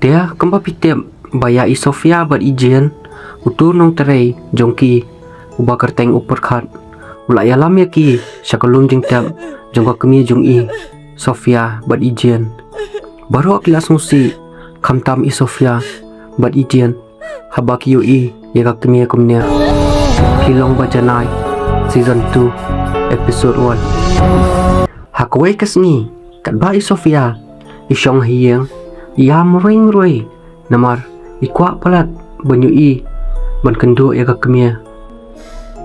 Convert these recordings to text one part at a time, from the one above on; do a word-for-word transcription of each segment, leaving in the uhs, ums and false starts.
Te kumba phi tip ba ïa i Sofia bad i Jane, utu u nongtrei jong ki uba kyrteng u Pyrkhat u la ïalam ïa ki sha ka lum jingtep jong ka kmie jong i Sofia bad i Jane. Baroh ki la sngewsih, khamtam i Sofia bad i Jane, haba ki ïohi ïa ka kmie kumne. Ki Long Ba Janai, Season two, Episode one. Ha kawei ka sngi, katba i Sofia i shong ha ïing, i ïam marwei marwei, namar i kwah palat ban ïohi, ban kynduh ïa ka kmie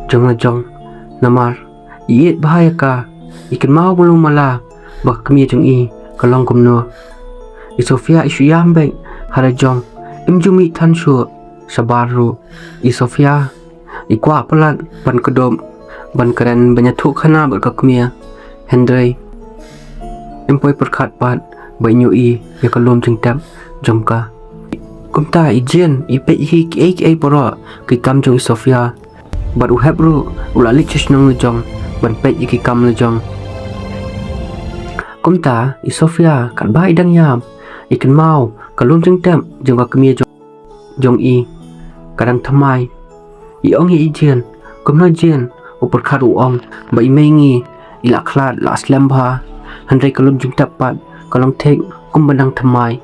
jong la jong, namar i ïeit bha ïa ka, i kynmaw malu mala ba ka kmie jong i ka long kumno. I Sofia i shu ïam beit ha la jong, im ju mih than shuh shabar ruh. I Sofia i kwah palat ban kdup, ban kren, ban ïathuh khana bad ka kmie, hynrei im poi pyrkhat pat ba in ïohi ïa ka lum jingtep jong ka. Kumta i Jane i peit hi kiei kiei baroh ki kam jong i Sofia, bad u Hep ruh u la leit sha shnong la jong ban peit ïa ki kam la jong. Kumta i Sofia katba i dang ïam, i kynmaw ka lum jingtep jong ka kmie jong, jong i ka dang thymmai. I ong ïa i Jane, kumno Jane, u Pyrkhat u ong ba i mei ngi i la khlad la slem bha, hynrei ka lum jingtep pat ka long thik kumba dang thymmai.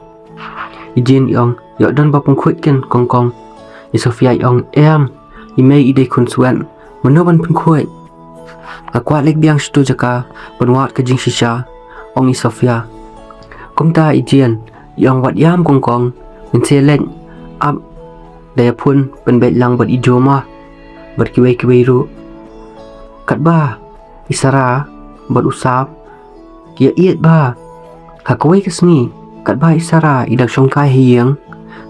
I Jane i ong, ïoh don ba pynkhuid kin kong kong. I Sofia i ong, em, i mei i dei khun swet, mano ban pynkhuid? Nga kwah leit biang sha tu jaka ban wad ka jingshisha, ong i Sofia. Kumta i Jane i ong, wat ïam kong kong, ngin sa leit ap da ïa phone pynbeit lang bad i Joma bad kiwei kiwei ruh. Katba i Sara bad u Sam ki ïa ïeit bha. Ha kawei ka sngi, katba i Sara i dang shongkai ha ïing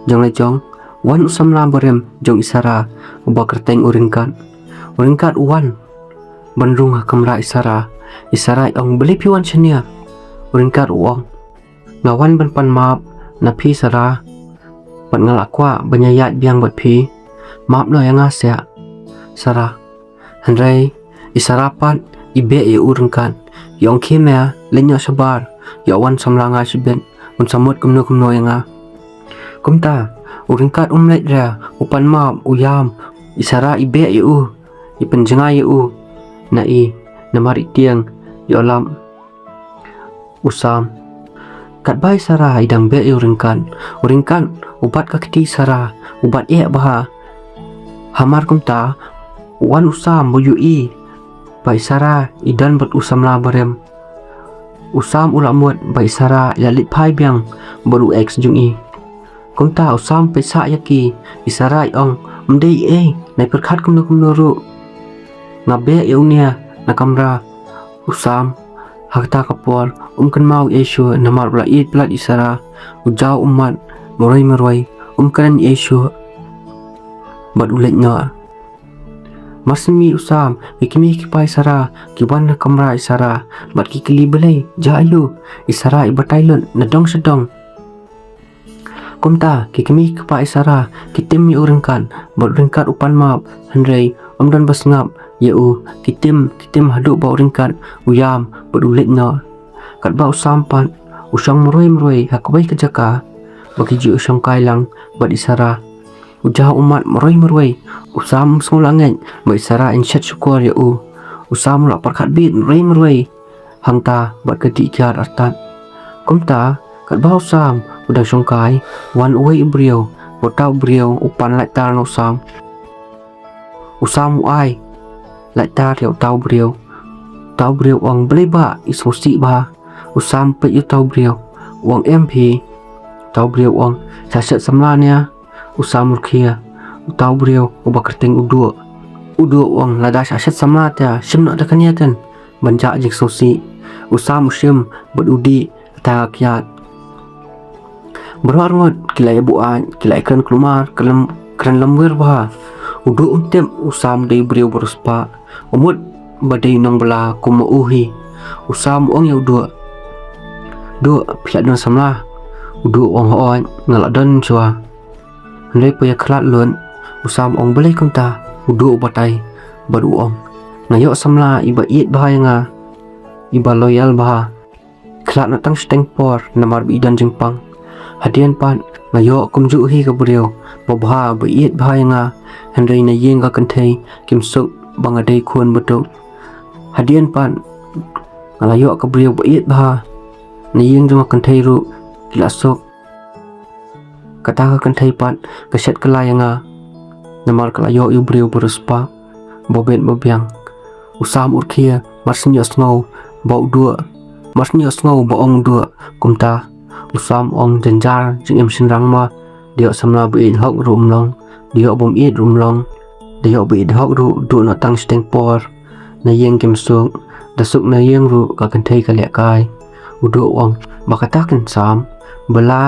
jong la jong, wan u samla barim jong i Sara uba kyrteng u Ryngkat. U Ryngkat u wan ban rung ha kamra i Sara. I Sara i ong, balei phi wan shane? U Ryngkat u ong, nga wan ban pan map na phi Sara, bad nga la kwah ban ïaid biang bad phi. Map noh ïa nga seh Sara. Hynrei i Sara pat i beh ïa u Ryngkat, i ong, khie me, leit noh shabar, ïoh wan samla nga shibit, un sa mut kumno kumno ïa nga. Kumta u Ryngkat um leit re, u pan map, u ïam. I Sara i beh ïa u, i pynjngai ïa u na i, namar i tieng ïoh lap u Sam. Katba i Sara i dang beh ïa u Ryngkat, u Ryngkat u bat ka kti Sara, u bat eh bha. Hamar kumta u wan u Sam ba u ïohi ba i Sara i don bad u samla barim. U Sam u la mut ba i Sara i la leit phai biang bad u ex jong i. Kumta u Sam peit sah ïa ki, i Sara i ong, ym dei ei, nai pyrkhat kumno kumno ruh. Nga beh ïa une na kamra. U Sam ha kata ka por um kynmaw ei shuh namar u la ïeit palat i Sara. U jaw ummat marwei marwei, um kren ei shuh bad u leit noh. Mar shen mih u Sam, ki kmie ki kpa i Sara ki wan na kamra i Sara bad ki kylli, balei, jia aïu? I Sara i batai lut na dong sha dong. Kumta ki kmie ki kpa i Sara ki tim ïa u Ryngkat bad u Ryngkat u pan map, hynrei um don ba sngap ïa u. Ki tim, ki tim haduh ba u Ryngkat u ïam bad u leit noh. Katba u Sam pat u shong marwei marwei ha kawei ka jaka ba ki ju shongkai lang bad i Sara. U jaw ummat marwei marwei. U Sam um sngewlah ngeit ba i Sara in shet shukor ïa u. U Sam u la pyrkhat bit marwei marwei hangta bad ka dih kiar artat. Kumta katba u Sam u dang shongkai, wan uwei u briew, uta u briew u pan laitar na u Sam. U Sam u ai laitar ïa uta u briew. Uta u briew u ong, balei bah, i sngewsih bha? U Sam peit ïa uta u briew, u ong, em phi. Uta u briew u ong, sha shet samla ne? U Sam u rkhie. Uta u briew uba kyrteng u Duh. U Duh u ong, lada sha shet samla te shim noh da kane kan ban jah jingsngewsih. U Sam u shim bad u dih ha ta ka kiad. Baroh arngut ki la ïa buaid, ki la ïa kren kulmar, kren, kren lamwir bha. U Duh um tip u Sam dei u briew ba riewspah, u mut ba dei nongbylla kum ma u hi. U Sam u ong ïa u Duh, Duh, phi la don samla? U Duh u ong, hooid, nga la don shuwa. Hynrei phi ïa khlad lut. U Sam u ong, balei kumta? U Duh u batai bad u ong, nga ïoh samla iba ïeit bha ïa nga, iba loyal bha. Khlad noh tang shiteng por namar ba i don jingpang. Hadien pat Nga ïoh kumjuh hi ka briew babha ba ïeit bha ïa nga, hynrei na ïing ka kynthei kim suk ba nga dei khun bad u. Hadien pat nga la ïoh ka briew ba ïeit bha, na ïing jong ka kynthei ruh ki la suk. Kata ka kynthei pat ka shet kylla ïa nga, namar ka la ïoh ïa u briew ba riewspah, ba bit ba biang. U Sam u rkhie, mar shu ïohsngew ba u duh, mar shu ïohsngew ba ong u duh kumta. U Sam u ong, jynjar jingim shynrang ma, da ïoh samla ba ïeit hok ruh um long, da ïoh bym ïeit ruh um long, da ïoh ba ïeit hok ruh duh noh tang shiteng por. Na ïing kim suk, da suk na ïing ruh ka kynthei ka lehkai. U duh u ong, ba kata kan Sam, ba la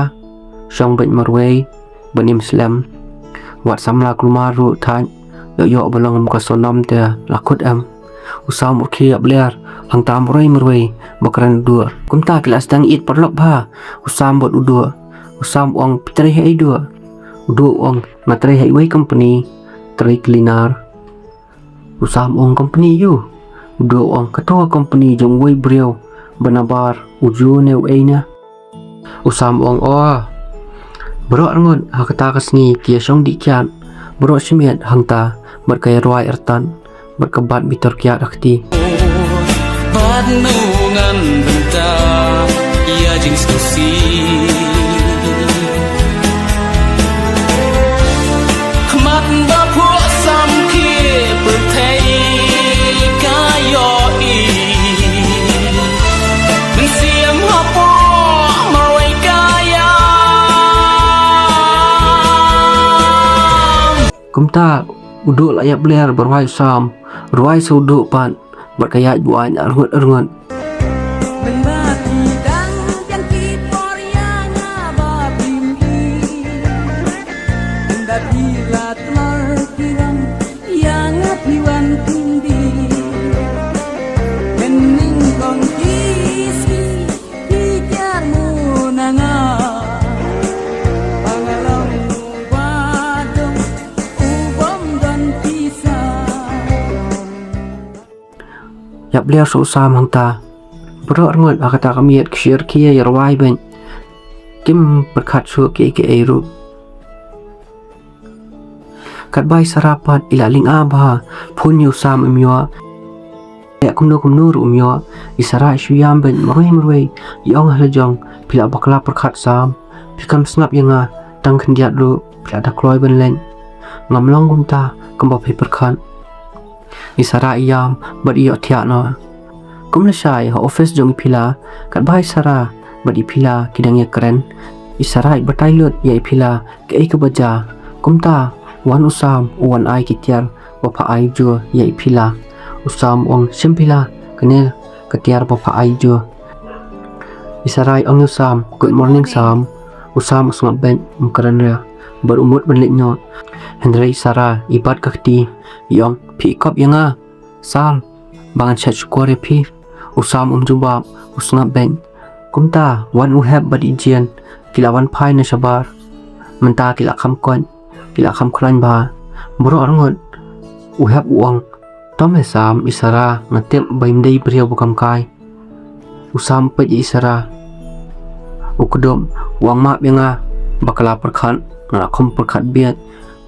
shong beit marwei ban im slem. Wat samla kulmar ruh thait, ïoh ïoh ba long kum ka Sonam te la khut em. U Sam u rkhie ïap ler, hangta marwei marwei ba kren u duh. Kumta ki la sdang ïeit paralok bha u Sam bad u duh. U Sam u ong, phi trei ha ei duh? U duh u ong, nga trei ha iwei company, trei cleaner. U Sam u ong, company aiu? U duh u ong, kato ka company jong uwei u briew ba nabar, u Joe ne uei ne. U Sam u ong, o. Baroh arngut ha kata ka sngi ki ïa shong dih kiad, baroh shi miet hangta bad ka ïa rwai artat bad ka bat bitor kiad ha kti. Bad nungan bynta ïa jingsngewsih. Khmat ba phuh Sam khie pyrthei ka ïohi. Mynsiem hapoh marwei ka ïam. Kumta u duh la ïap ler ba rwai u Sam, rwai sa u duh pat bad ka ïaid buaid arngut arngut. Mynba ki dang biang ki por ïa nga ba bim i. Mynba ki la tlar ki rong ïa nga phi wan khyndiat. Mynning kong ki sngi ki kiar mu na nga. Ba nga long u ba dong u bym don pisa. Ïap ler sa u Sam hangta. Baroh arngut ha kata ka miet ki shu rkhie ïa rwai beit. Kim pyrkhat shuh kiei kiei ruh. Katba i Sara pat i la lynga bha, phone ïa u Sam im ïoh. Leh kumno kumno ruh um ïoh. I Sara i shu ïam beit marwei marwei. I ong ha la jong, phi la bakla pyrkhat Sam. Phi kam sngap ïa nga tang khyndiat ruh, phi la da kloi ban leit. Ngam long kumta kumba phi pyrkhat. I Sara i ïam bad i ïohthiah noh. Kum lashai ha office jong i Phila, katba i Sara bad i Phila ki dang ïakren, i Sara i batai lut ïa i Phila kaei kaba jia. Kumta wan u Sam u wan ai ki tiar ba pha ai jur ïa i Phila. U Sam u ong, shim Phila, kane ka tiar ba pha ai jur. I Sara i ong ïa u Sam, good morning Sam. U Sam u sngap beit, um kren re bad u mut ban leit noh. Hynrei i Sara i bat ka kti, i ong, phi i kop ïa nga Sam, ba ngan shait shukor ïa phi. U Sam um jubab, u sngap beit. Kumta wan u Hep bad i Jane, ki la wan phai na shabar. Mynta ki la kham koit, ki la kham khlaiñ bha. Baroh arngut u Hep u ong, to me Sam, i Sara nga tip ba im dei briew ba kam kai. U Sam u peit ïa i Sara, u kdup, u ong, map ïa nga ba ka la pyrkhat, nga la khum pyrkhat bieit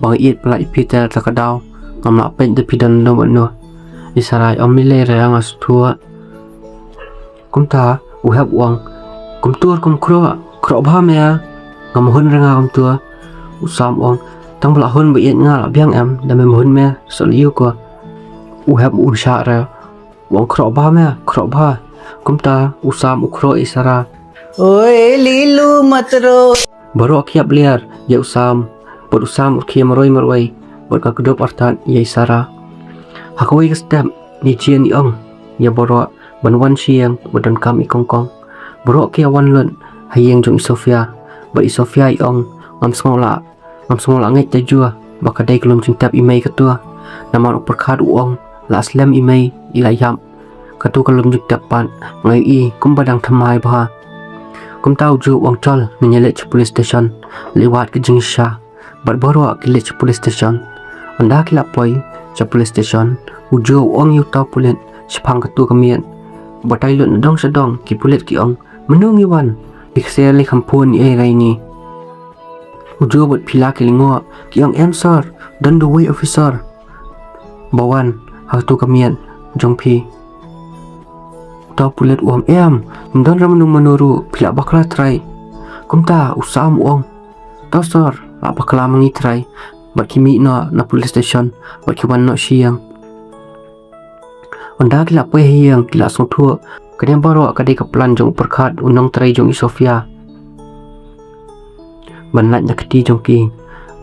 ba nga ïeit palat ïa phi te ta ka daw. Ngam lah peit da phi don lem bad no. I Sara i ong, ym lei re, nga sngewthuh. Kumta u Hep u ong, kumtur kum khroh, khroh bha me. Ngam hun re nga kumtur. U Sam u ong, tang ba la hun ba ïeit nga la biang em, da mem hun me, shu leh ïa u ko. U Hep u shah re, u ong, khroh bha me, khroh bha. Kumta u Sam u khroh ïa i Sara. Oi lilu matro. Baroh ki ïap ler ïa u Sam bad u Sam u rkhie marwei marwei bad ka kdup artat ïa i Sara. Ha kawei ka step i Jane i ong ïa baroh ban wan sha ïing ba donkam i Kongkong. Baroh ki ïa wan lut ha ïing jong i Sofia bad i Sofia i ong, ngam sngew lah, ngam sngew lah ngeit ta jur ba ka dei ka lum jingtep i mei kato. Namar u pyrkhat u ong, la slem i mei i la ïap. Kato ka lum jingtep pat nga ïohi kumba dang thymmai bha. Kumta u Joe u ong, chol ngin ïa leit sha police station, leit wad ka jingshisha. Bad baroh ki leit sha police station. Ynda ki la poi sha police station, u Joe u ong ïa uta u pulit shaphang kato ka miet. Batai lut na dong sha dong ki pulit ki ong, mano ngi wan? Phi kser lei kham phone ei ei ngi. U Joe bad Phila ki lyngngoh, ki ong, "Em sir, don da uwei officer ba wan ha kato ka miet jong phi." Uta u pulit u ong, "Em, ym don re mano mano ruh, phi lah bakla trai." Kumta u Sam u ong, "To sir, lah bakla ma ngi trai." Bad ki mih noh na police station bad ki wan noh sha ïing. Ynda ki la poi ha ïing ki la sngewthuh, kane baroh ka dei ka plan jong u Pyrkhat, u nongtrei jong i Sofia, ban lait na kti jong ki.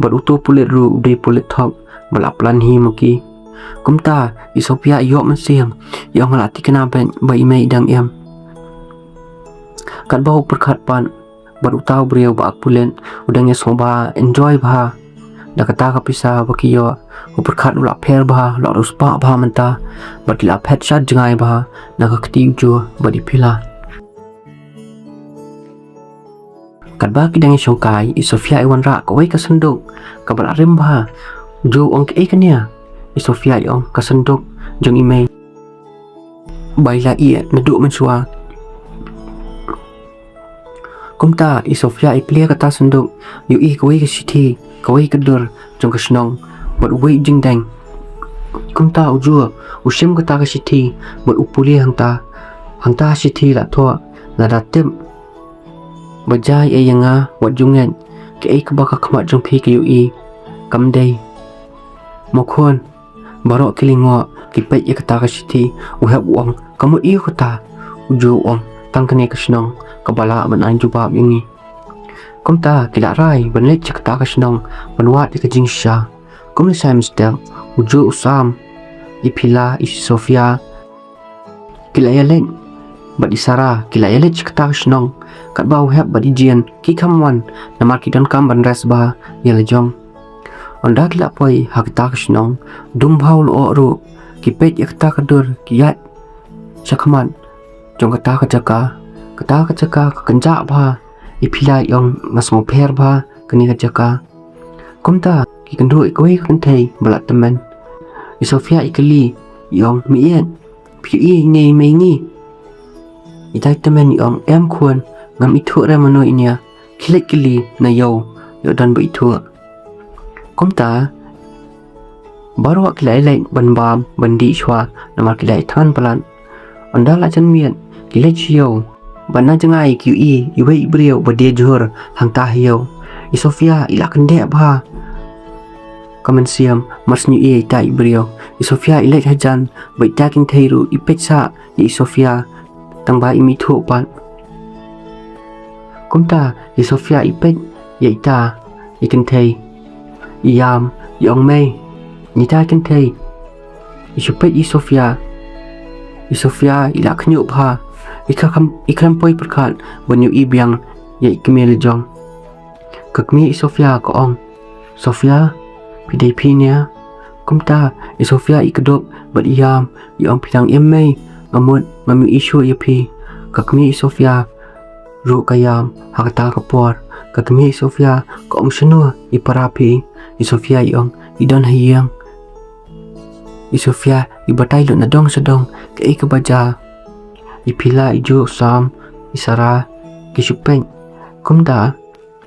Bad uto u pulit ruh u dei u pulit thok ba la plan hi ma ki. Kumta i Sofia i ïoh mynsiem, i ong, "Nga la thikna bad ba i mei i dang im." Katba u Pyrkhat pat bad uta u briew ba ak pulit u dang ïa sngewbha enjoy bha da kata ka pisa ba ki ïoh, u Pyrkhat u la pher bha, u la riewspah bha mynta, bad ki la phet shad jngai bha na ka kti u Joe bad i Phila. Katba ki dang ïa shongkai, i Sofia i wanrah kawei ka synduk kaba la rim bha. U Joe u ong, "Kaei kane?" I Sofia i ong, "Ka synduk jong i mei ba i la ïeh naduh mynshuwa." Kumta i Sofia i plie kata synduk, ïohi kawei ka shithi, kawei ka dur jong ka shnong bad uwei u jingdeng. Kumta u Joe u shim kata ka shithi bad u pule hangta. Hangta ha shithi la thoh, "Lada tip ba jia ei ïa nga, wat ju ngeit, kaei kaba ka khmat jong phi ka ïohi kam dei." Mo khun, baroh ki lyngngoh ki peit ïa kata ka shithi. U Hep u ong, "Ka mut aïu kata?" U Joe u ong, "Tang kane ka shnong kaba lah ban ai jubab ïa ngi." Kumta ki la rai ban leit sha kata ka shnong ban wad ïa ka jingshisha. Kumne shai mynstep, u Joe, u Sam, i Phila, i Sofia, ki la ïa leit bad i Sara, ki la ïa leit sha kata ka shnong. Katba u Hep bad i Jane ki kham wan namar ki donkam ban rest bha ïa la jong. Ynda ki la poi ha kata ka shnong, dum bha u lyoh ruh, ki peit ïa kata ka dur, ki ïaid shakhmat jong kata ka jaka. Kata ka jaka ka kynjah bha. I Phila i ong, "Nga sngewpher bha kane ka jaka." Kumta ki kynduh ïa kawei ka kynthei ba la tymmen. I Sofia i kylli, i ong, "Meiieit, phi ïohi ïa i mei ngi?" Ita i tymmen i ong, "Em khun, ngam ithuh re mano ïa ine. Khie leit kylli na ïew, ïoh don ba ithuh." Kumta baroh ki la ïa leit ban bam ban dih shuwa namar ki la ïa thngan palat. Ynda la jan miet ki leit sha ïew, bad na jngai ki ïohi iwei i briew ba die jhur hangta ha ïew. I Sofia i la kyndeh bha ka mynsiem mar shu ïohi ïa ita i briew. I Sofia i leit hajan bad ita i kynthei ruh i peit sah ïa i Sofia, tangba im ithuh pat. Kumta i Sofia i peit ïa ita i kynthei, i ïam, i ong, "Mei." Ita i kynthei i shu peit ïa i Sofia. I Sofia i la khñiuh bha. I khlem, i khlem poi pyrkhat ban ïohi biang ïa i kmie la jong. Ka kmie i Sofia ka ong, "Sofia, phi dei phi ne?" Kumta i Sofia i kdup bad i ïam, i ong, "Phi dang im mei? Nga mut ngam ïohi shuh ïa phi." Ka kmie i Sofia ruh ka ïam ha kata ka por. Ka kmie i Sofia ka ong, "Shano i para phi?" I Sofia i ong, "I don ha ïing." I Sofia i batai lut na dong sha dong kaei kaba jia. I Phila, i Joe, u Sam, i Sara ki shu peit. Kumta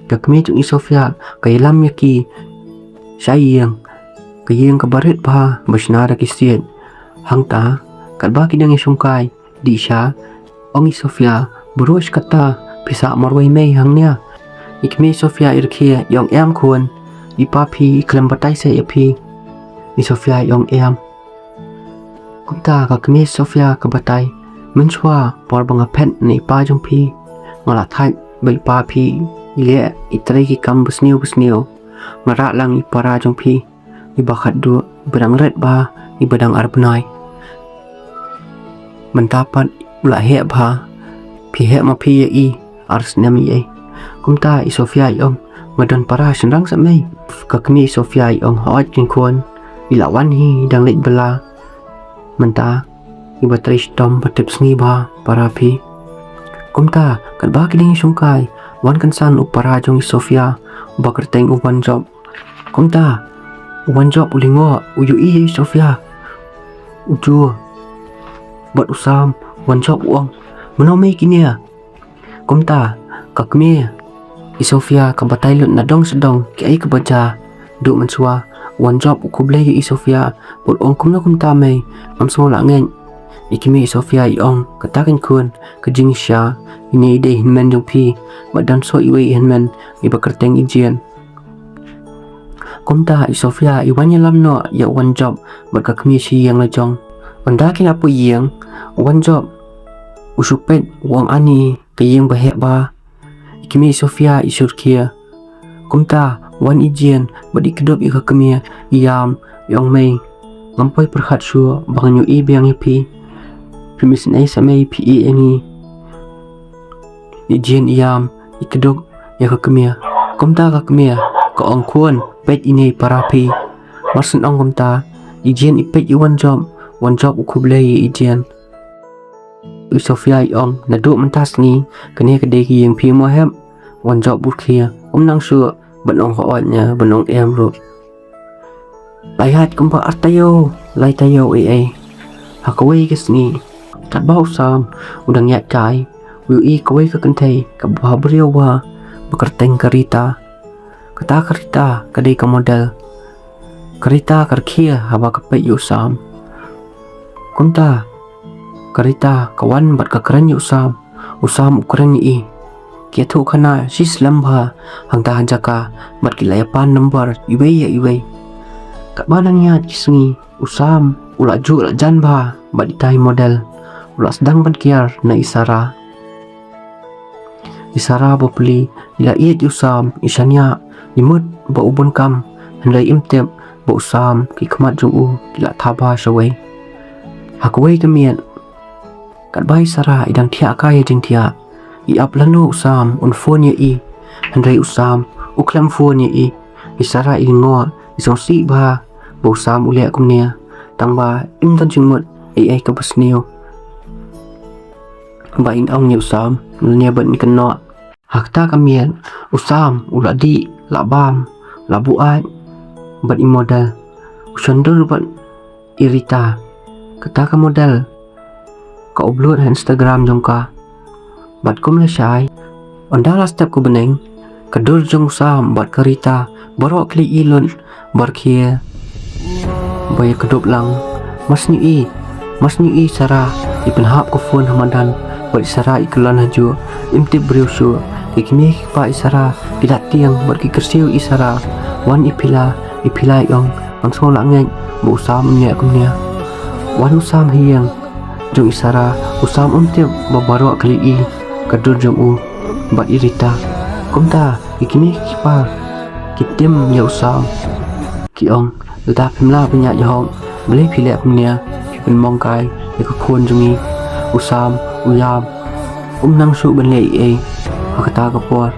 ka kmie jong i Sofia ka ïalam ïa ki sha ïing, ka ïing kaba rit bha ba shna da ki siej. Hangta katba ki dang ïashongkai dih sha, ong i Sofia, "Buruh shi katta, phi sah marwei mei hangne?" I kmie i Sofia i rkhie, i ong, "Em khun, i pa phi i khlem batai seh ïa phi?" I Sofia i ong, "Em." Kumta ka kmie i Sofia ka batai, "Mynshuwa por ba nga phet na i pa jong phi, nga la thait ba i pa phi i leh, i trei ki kam basniew basniew. Nga rah lang i para jong phi, iba khatduh, iba dang rit bha, iba dang ar bnai. Mynta pat u la heh bha, phi heh ma phi ïa i ar snem ïa i." Kumta i Sofia i ong, "Nga don para shynrang seh mei." Ka kmie i Sofia i ong, "Hooid khun, i la wan hi, dang leit bylla mynta, iba trei shitom ba tip sngi bha para phi." Kumta katba ki dang ïashongkai, wan kynsan u para jong i Sofia ba kyrteng u Wanjop. Kumta u Wanjop u lyngngoh, u ïohi ïa i Sofia, u Joe bad u Sam. U Wanjop u ong, "Mano mei kine?" Kumta ka kmie I Sofia ka batai lut na dong sha dong, ki ai ka baja. Duh mynshuwa, Wan Jop u khublei ïa i Sofia, bad ong kumno kumta mei, ngam sngew lah ngeit. I kmie i Sofia i ong, kata kan khun, ka jingshisha, ine i dei hynmen jong phi, bad don shuh iwei i hynmen, iba kyrteng i Jane. Kumta i Sofia i wan ïalam noh ïa u Wan Jop bad ka kmie sha ïing la jong. Ynda ki la poi ïing, u Wan Jop u shu peit u ong ani ka ïing ba heh bha. I kmie i Sofia i shu rkhie. Kumta wan i Jane bad i kdup ïa ka kmie, i ïam, i ong mei, ngam poi pyrkhat shuh ba ngan ïohi biang ïa phi. Phim isynei seh mei phi ïeh ïa ngi. I Jane i ïam, i kdup ïa ka kmie. Kumta ka kmie ka ong khun, peit ine i para phi. Mar shu ong kumta, i Jane i peit ïa u Wan Jop, u Wan Jop u khublei ïa i Jane. I Sofia i ong, naduh mynta sngi, kane ka dei ka ïing phi mo hep? U Wan Jop u rkhie, um nang shuh ban ong hooid ne ban ong em ruh. La ïaid kumba ar taïew, lai taïew ei ei. Ha kawei ka sngi, katba u Sam u dang ïaid kai, u ïohi kawei ka kynthei kaba briew bha, ba kyrteng ka Rita. Kata ka Rita ka dei ka model. Ka Rita ka rkhie haba ka peit ïa u Sam. Kumta ka Rita ka wan bad ka kren ïa u Sam. U Sam u kren ïa i. Ki ïathuh khana shi slem bha hangta ha jaka bad ki la ïa pan number iwei ïa iwei. Katba nang ïaid ki sngi, u Sam u la juh la jan bha bad ita i model. U la sdang ban kiar na i Sara. I Sara bapli i la ïeit ïa u Sam, i shaniah, i mut ba u bun kam, hynrei im tip ba u Sam, ki khmat jong u ki la thaba shawei. Ha kawei ka miet, katba i Sara i dang thiah kai ïa jingthiah, i ap lano u Sam un phone ïa i, hynrei u Sam u khlem phone ïa i. I Sara i lyngngoh, i sngewsih bha ba u Sam u leh kumne, tangba im don jingmut ei ei kaba sniew. Ba in ong ïa u Sam lane ban kynnoh. Ha kata ka miet u Sam u la dih, la bam, la buaid bad i model. U shon dur bad i Rita. Kata ka model ka upload ha Instagram jong ka. Bad kum lashai, ynda la step ka bneng, ka dur jong u Sam bad ka Rita baroh ki la ïohi lut, ba rkhie, ba ïakdup lang. Mar shu ïohi, mar shu ïohi Sara i pynhap ka phone ha madan, bad i Sara i kyllon hajuh, im tip briew shuh. Ki kmie ki kpa i Sara ki la tieng bad ki kyrsiew i Sara. Wan i Phila, i Phila i ong, ngam sngew lah ngeit ba u Sam un leh kumne. Wan u Sam ha ïing jong i Sara, u Sam um tip ba baroh ki la ïohi ka dur jong u bad i Rita. Kumta ki kmie ki kpa ki tim ïa u Sam, ki ong, lada phim lah ban ïaid ïahok, balei phi leh kumne, phi pynmong kai ïa ka khun jong ngi. U Sam u ïam, um nang shuh ban leh ei ei ha kata ka por.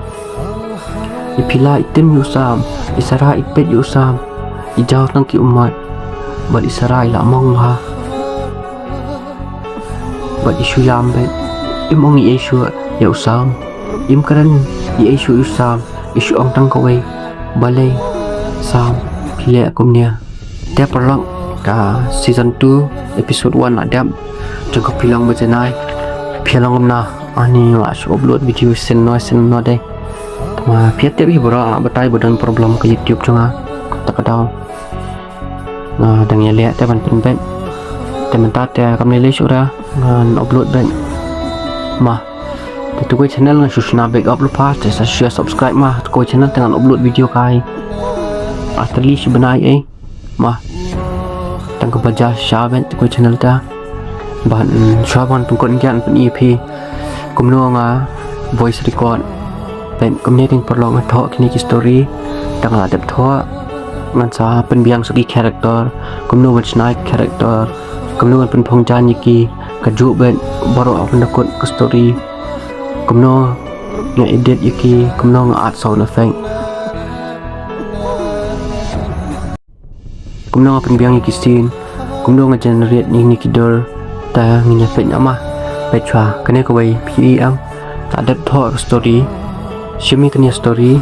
I Phila i tim ïa u Sam, i Sara i peit ïa u Sam, i jaw tang ki ummat, bad i Sara i la mong bha. Bad i shu ïam beit, im ong ei ei shuh ïa u Sam, im kren ei ei shuh ïa u Sam, i shu ong tang kawei, balei Sam phi leh kumne. Te paralok, ka season two episode one la dep. Jong ka Phi Long Ba Janai, phi long kumno? Ani nga shu upload video sien noh sien noh dei. Te ma phi tip hi baroh, nga batai ba don problem ka YouTube jong nga. Te ka daw nga dang ïaleh te ban pynbeit. Te mynta te kam lei lei shuh ruh ngan upload beit. Ma te tu kawei channel nga shu shna backup lypa, te sa shu subscribe ma tu kawei channel te ngan upload video kai. Artylli shi bnai ei. Ma tang kaba ja sha beit tu kawei channel ta. Ban shuwa ban pynkut ngan pyn-i phi kumno nga voice record. Bad kumne dang paralok nga thoh kine ki story. Tang la dep thoh ngan sa pynbiang shuh ki character, kumno ban shna ki character, kumno ban pynphong jaiñ ïa ki, kajuh bad baroh ban da kut ka story. Kumno nga edit ïa ki, kumno nga add sound effect, kumno nga pynbiang ïa ki scene, kumno nga generate ïa kine ki dur. Te ngin ïa peit noh ma. Peit shuwa kane kawei phi i am. La dep thoh ka story. Shim ïa kane story.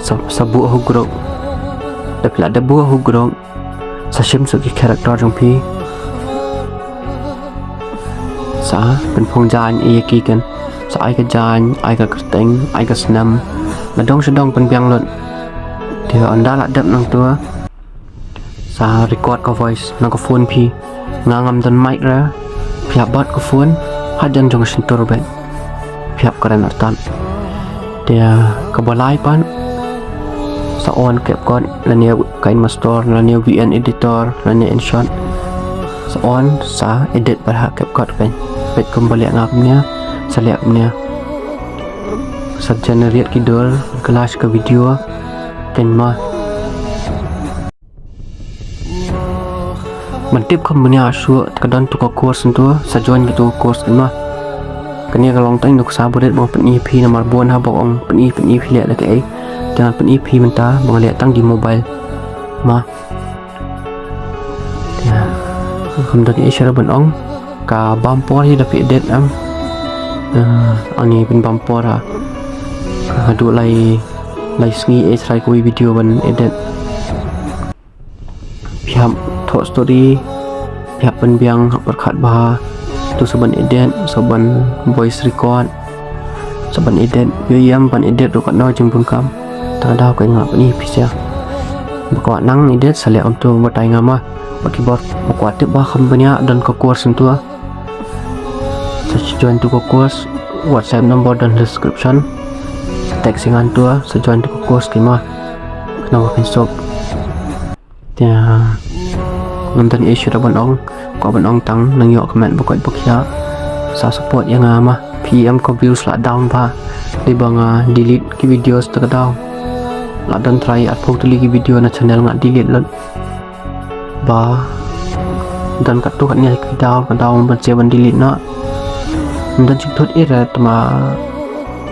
Sa, sa buh ha u group. Te phi la dep buh ha u group, sa shim shuh ki character jong phi. Sa pynphong jaiñ ïa ki kan. Sa ai ka jaiñ, ai ka kyrteng, ai ka snem. La dong sha dong pynbiang lut. Te ynda la dep nangta sa record ka voice na ka phone phi. Nga ngam don mic ra. Phi hap bat ka phone hajan jong ka shyntur bad phi hap kren artat. Te kaba lai pat sa on CapCut lane KineMaster lane VN Editor lane InShot. Sa on sa edit pat ha CapCut kan. Peit kumba leh nga kumne, sa leh kumne. Sa generate ki dur, collage ka video, kan ma. Ban tip kham bniah shuh ka don tu ka course ntu, sa join ki tu ka course kan ma. Kane ka long tang nuksa burit ba pyni phi namar bun ha ba ong pyni pyni phi leh da kaei. Te ngan pyni phi mynta ba nga leh tang di mobile. Ma. Te kham don ei shuh ban ong ka bam por hi da phi edit am. Eh, ani pynbam por ha. Haduh lai lai sngi eh try kawei video ban edit. Phi hap thoh story, phi hap pynbiang, hap pyrkhat bha. Tu sa ban edit, sa ban voice record, sa ban edit. Ïoh ïam ban edit ruh katno jingbun kam. Tang daw ka nga pyni phi sha. Ba kwah nang edit sa leh kumtu batai nga ma. Ba ki bor ba kwah tip ba kham bniah don ka course ntu. Sa join tu ka course, WhatsApp number don description. Sa text ïa nga ntu, sa join tu ka course ki ma. Khnang ba phin suk. Te ngam don ei shuh ban ong, kwah ban ong tang nang ïoh comment ba koit ba khiah. Sa support ïa nga ma, phi em ka views la down bha. Dei ba nga delete ki videos ta ka daw. La don try arphew tylli ki video na channel nga delete lut. Ba don katto katne ki daw, ka daw ban save ban delete noh. Don jingthut ei ra tama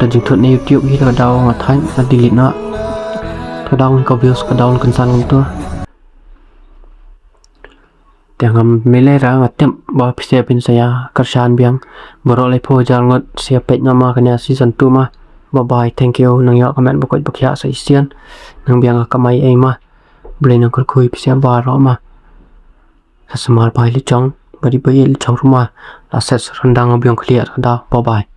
don jingthut na YouTube hi, ka daw nga thait nga delete noh. Ka daw ka views ka daw kynsan kumtu. Te ngam mele ra, nga tip ba phi sha phin sa ïa kyrshan biang. Baroh laiphew hajar ngut sa ïa peit noh ma kane season two ma. Bye bye, thank you. Nang ïoh comment ba koit ba khiah sa shisien. Nang biang ka kamai ei ma. Blei nang kyrkhu ïa phi sha baroh ma. Sa sumar bha ïa la jong, ba dei ba ïa la jong ruh ma. La set sa ryndang biang khlieh ka daw. Bye bye.